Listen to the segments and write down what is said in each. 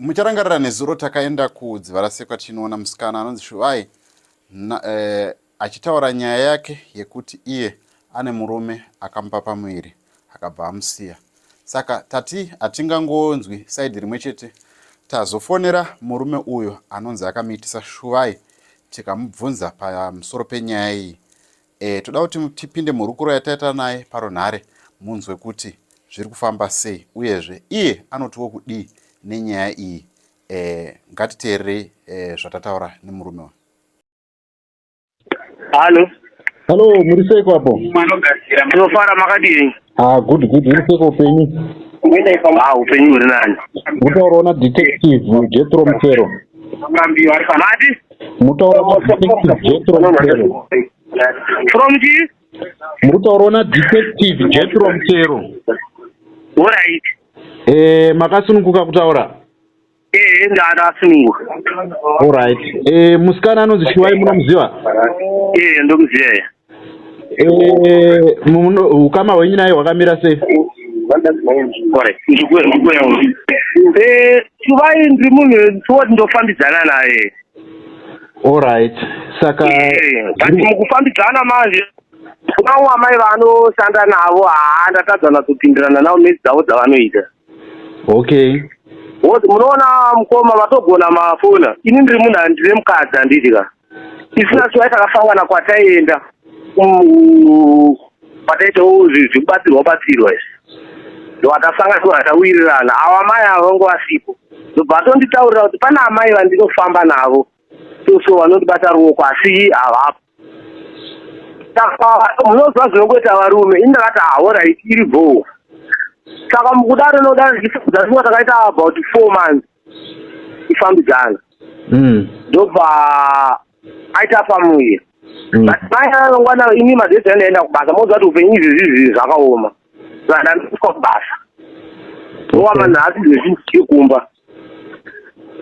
Mucharangarira nezuro takaenda kuDzivarasekwa tichinoona musikana anonzi Shuvai achitaura nyaya yake yekuti iye ane murume akamupa pamuviri akabva amusiya. Saka tati hatingangonzwi side rimwe chete, tazofonera murume uyo anonzi akamuitisa Shuvai tikamubvunza pamusoro penyaya iyi. Toda kuti tipinde muhurukuro yataita naye parunhare munzwe kuti zviri kufamba sei uyezve iye anotiwo kudii nenyaya iyi. Ngatiteererei zvatataura nemurume uyu. Halo. Halo, muri sei kwapo? Tinofara, makadini? Ah, good good, muri sei upenyu? Ah, upenyu huri nani. Mutaurawo na Detective Jethro Mutero. Mati? Mutaura na Detective Jethro Mutero. From chi? Mutaurawo na Detective Jethro Mutero. All right. Makasununguka kutaura? Eh, ndasununguka. All right. Musikana anonzi Shuvai munomuziva? Eh, ndomuziva. Ukama hwenyu naye hwakamira sei? Alright, ndikuya. Shuvai ndiri munhu towoti ndofambidzana naye. All right. Saka But mukufambidzana manje vamwe amai vanoshanda navo, haa, ndatadza natsopindirana navo mesi dzavo dzavanoita. Woti munoona mukoma vatogona mafona. Ini ndiri munhu handine mukadzi, handiti ka? Isina Shuvai takasangana kwataienda, kwataitawo zvekubatsirwa batsirwa izvi, ndovatasangana, tawirirana. Ava amai ava vange vasipo, ndobva atonditaurira kuti pane amai vandinofamba navo so vanondibata ruoko, asi havapo. Saka munoziva zvinongoita varume. Ini ndakati, "Alright, iri bhoo." Saka mukudaro nodaro tichifambidzana, takaita about 4 months tifambidzana. Ndobva aita pamuviri. But mai vanongwana ini madhesi andaenda kubasa, moziva kuti upenyu izvi zvizi zvakaoma. Saka ndandosvika kubasa nowama nhasi izvezvi ndichikumba.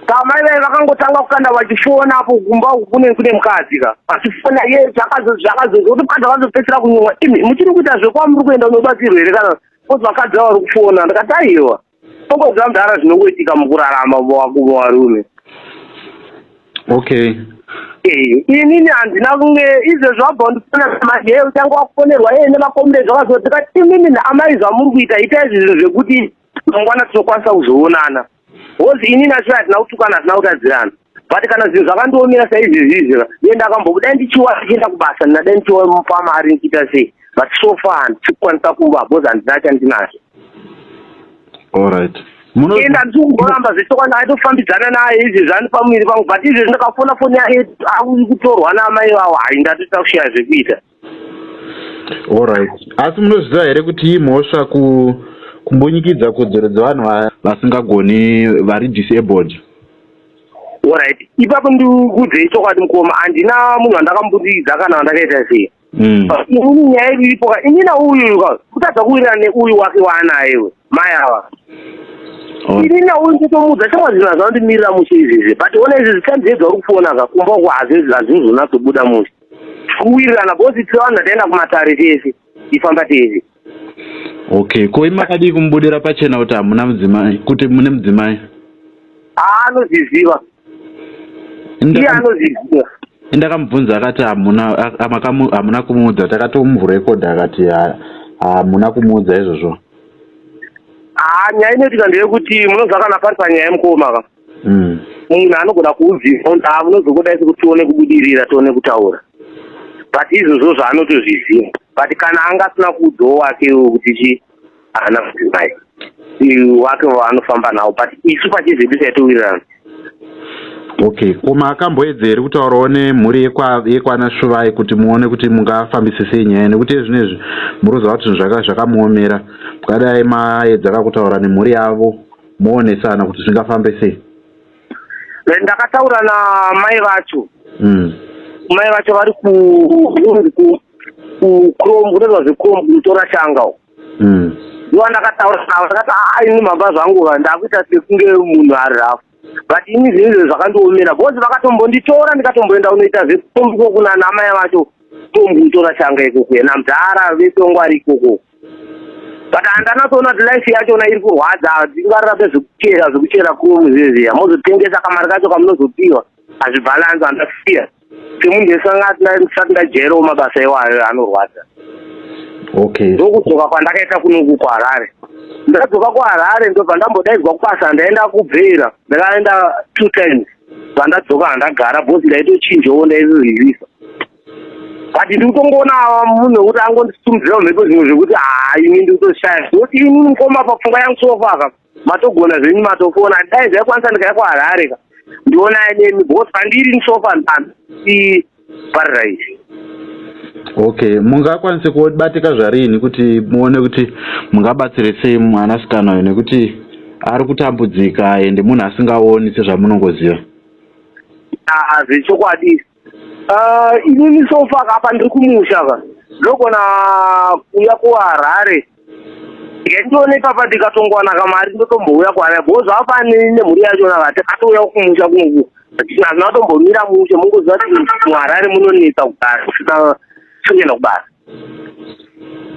Saka mai vai vakangotanga kukanda vachifona apo kumba uku kune mukadzi ka, vachifona ye zvakazo zvakazo kuti mukadzi akazopedzisira kunyumwa, "Imi muchiri kuita zvekwamuri kuenda unobatsirwa here?" Kana kozi vakadzi ava vari kufona, ndikati, "Aiwa, ongoziva mudhara zvinongoitika mukurarama muvarume." Inini handina kunge izvezvo wabva undifona manje, "Ye uchanga wakufonerwa ye nemakomire zvakazo." Ndikati, "Imimi amai, zvamuri kuita, itai zvinhu zvekuti mangwana tinokwanisa kuzoonana." Hozi inini asi hatina kutukana, hatina kutadzirana, but kana zvinhu zvakandiomera saizvezvi izvi, ye ndakambobuda ndichiwa ndichienda kubasa, ndinadai ndichimupa mari ndichiita sei, but so far handisi kukwanisa kuba because handina chandinacho. Alright. Enda ndisi kumboramba zvechokwadi, aitofambidzana naye izvezvi ani pamuviri pangu, but izvezvi ndakafona foni yake ari kutorwa naamai vavo. Hai, ndatoita kushaya zvekuita. Alright. Asi munozviziva here kuti imhosva kumbunyikidza kodzero dzevanhu vasingagoni, vari disabled? Alright, ipapo ndikuudzei chokwadi mukoma, handina munhu wandakambundikidza kana wandakaita sei. Inini nyaya iripo ka, inina uyu ka kutadza kuwirirana neuyu wake waanayewe mai ava. Inini nauyu ndotomuudza chomwa zvinhu hazvanondimirira mushe izvezvi, but ona izvezvi chandiedza uri kufona ka kumba uko hazvizonatsobuda mushe kuwirirana, because tiri vanhu vataenda kumatare tese, ifamba tese. Okay. Ko imi makadii kumubudira pachena kuti hamuna mudzimai, kuti mune mudzimai? Haa, anozviziva iye, anozviziva. Ndakamubvunza akati hamuna hamuna kumuudza. Takatomurekodha akati hamuna kumuudza izvozvo. Haa, nyaya inoitika ndeyekuti munoziva kana pari panyaya yemukoma ka, munhu anogona kuudzisa kuti, "Ah, munozongodai sekuti tione kubudirira, tione kutaura," but izvozvo zvaanotozviziva. But kana anga asina kuudzawo wake kuti chi haana mudzimai wake waanofamba nawo, but isu pachizvedu taitowirirana. Okay. Ko makamboedza here kutaurawo nemhuri yekwana Shuvai kuti muone kuti mungafambise sei nyaya? Nekuti ezvinezvi muruziva kuti zvinhu zvakamuomera. Mukadai maedza kakutaura nemhuri yavo, moonesana kuti zvingafambe sei. Ndakataura namai vacho. Mai vacho vari ku kuchrome, kunoitwa zvechrome, kunotora shanga uko. Ndiwa ndakataura navo, ndakati, "Aa, ini mhamba zvangu ka ndakuita sekunge munhu ari rafu, but ini zvinhu izvo zvakandiomera," because vakatombonditora ndikatomboenda kunoita zvechrome ikoko namai vacho, tombotora shanga ikoko namudhara vese wangu ari ikoko. But handanatsoona kuti life yachona iri kurwadza, tingararape zvekuchera zvekuchera kumu zvezviya, mozotengesa kamari kacho kamunozopiwa hazvibhalansi. Handasiya semunhu ndisati ndajairawo mabasa iwayo anorwadza. Ndokudzoka kwandakaita kunoku kuHarare. Ndadzoka kuHarare, ndobva ndambodaidzwa kubasa, ndaenda kubvera, ndakaenda two times. Pandadzoka handagara bhosi, ndaitochinjawo, ndaizozivisa, but ndiri kutongoona munhu wekuti angondisimudzira mhepo, zvimwe zvekuti haa, ini ndiri kutoshaya nokuti ini mukoma, papfungwa yangu so far ka, matogona zvenyu matofona. Dai zvaikwanisa ndikaya kuHarare ka, ndionai nemi, because pandiri so far i paradise. Okay, mungakwanise kubatika zvarini kuti muone kuti mungabatsire sei mwanasikana uyu, nekuti ari kutambudzika ende munhu asingaoni sezvamunongoziva? Ah, zvechokwadi. Inini so far apa ndiri kumusha ka, ndogona kuuya kuHarare ndione ipapa, ndikatongowana kamari ndotombouya kuHarare, because apa nemhuri yachona vatakatouya kumusha kunoku, hazvina kutombomira mushe. Mungoziva kuti muHarare munonetsa kugara usina kuenda kubasa,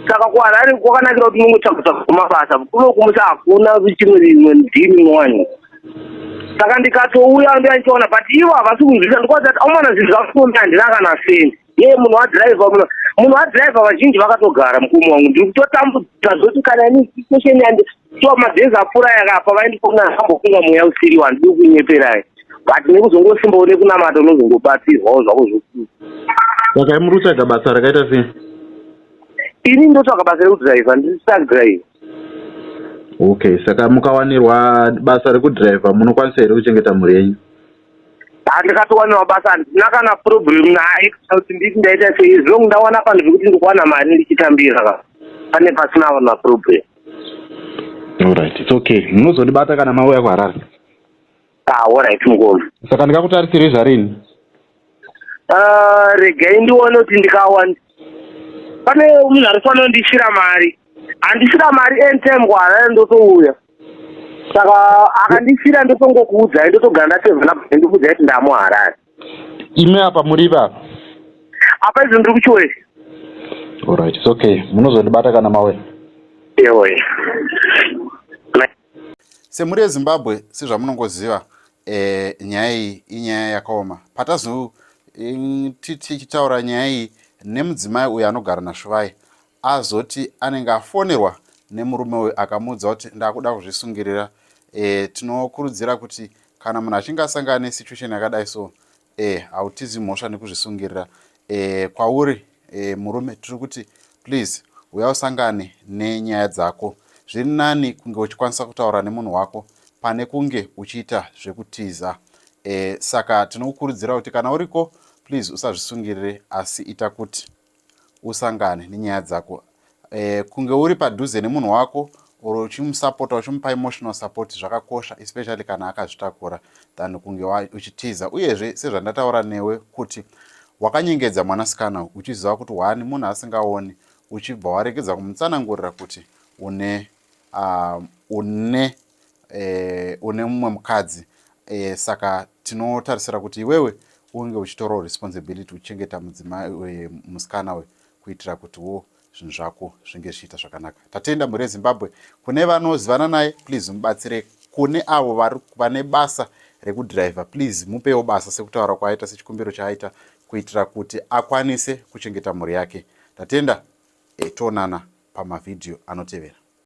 saka kuHarare kwakanakira kuti mungotsvaga tsvaga mabasa. Kuno kumusha hakuna chimwe imwe ndimi inowanikwa, saka ndikatouya ndoyandichiona, but ivo havasi kunzwisa. Ndikwazi kuti aumana zvinhu zvakufombi, handina kana sendi ye munhu wadhiraivha, munhu wadhiraivha vazhinji vakatogara. Mukumu wangu, ndiri kutotambudzika zvoti kana ini situation yandi so madhezi apfuura yakapa vaindifona, akambofunga mweya usiriwo, handidi kunyeperai, but nekuzongosimbawo nekunamata unozongobatsirwawo zvako zvoku. Saka muri kutsvaga basa rakaita sei? Ini ndotsvaga basa rekudhiraivha, ndiri truck driver. Okay, saka mukawanirwa basa rekudhiraivha munokwanisa here kuchengeta mhuri yenyu? Handikatowanirwa basa, handina kana problem naye kuti nditi ndaita sei, zvongu ndawana panhu pekuti ndikuwana mari ndichitambira ka, pane pasina na problem. Alright, it's okay, munozondibata kana mauya kuHarare. Ah, alright mukoma. Saka ndingakutarisirei zvarini? Ah, regai ndione kuti ndikawana pane munhu ari kufanira kundisira mari, handisira mari anytime kuHarare ndotouya, saka akandisira ndotongokuudzai, ndotogara ndasevha namba, ndikuudzai kuti ndamuHarare. Imi apa muri apa? Apa izvo ndiri kuChiweshe. Alright, it's okay, munozondibata kana mauya. Ewe. Semhuri yeZimbabwe, sezvamunongoziva, nyaya iyi inyaya yakaoma. Patazo tichitaura nyaya iyi nemudzimai uyu anogara naShuvai, azoti anenge afonerwa nemurume uyu akamuudza kuti ndakuda kuzvisungirira. Tinokurudzira kuti kana munhu achinge asangana nesituation yakadai so, hautizi mhosva nekuzvisungirira. Kwauri murume tiri kuti please uya usangane nenyaya dzako. Zviri nani kunge uchikwanisa kutaura nemunhu wako pane kunge uchiita zvekutiza. Saka tinokukurudzira kuti kana uriko, please usazvisungirire, asi ita kuti usangane nenyaya dzako. Kunge uri padhuze nemunhu wako or uchimusapota, uchimupa emotional support, zvakakosha, especially kana akazvitakura, than kunge uchitiza. Uyezve sezvandataura newe kuti wakanyengedza mwanasikana uchiziva kuti wani munhu asingaoni, uchibva waregedza kumutsanangurira kuti une mumwe mukadzi. Saka tinotarisira kuti iwewe unge uchitorawo responsibility, uchichengeta mudzimai, musikana uyu, kuitira kutiwo zvinhu zvako zvinge zvichiita zvakanaka. Tatenda, mhuri yeZimbabwe. Kune vanozivana naye, please mubatsire. Kune avo vane basa rekudhiraivha, please mupewo basa sekutaura kwaaita, sechikumbiro chaaita, kuitira kuti akwanise kuchengeta mhuri yake. Tatenda, toonana pamavhidhiyo anotevera.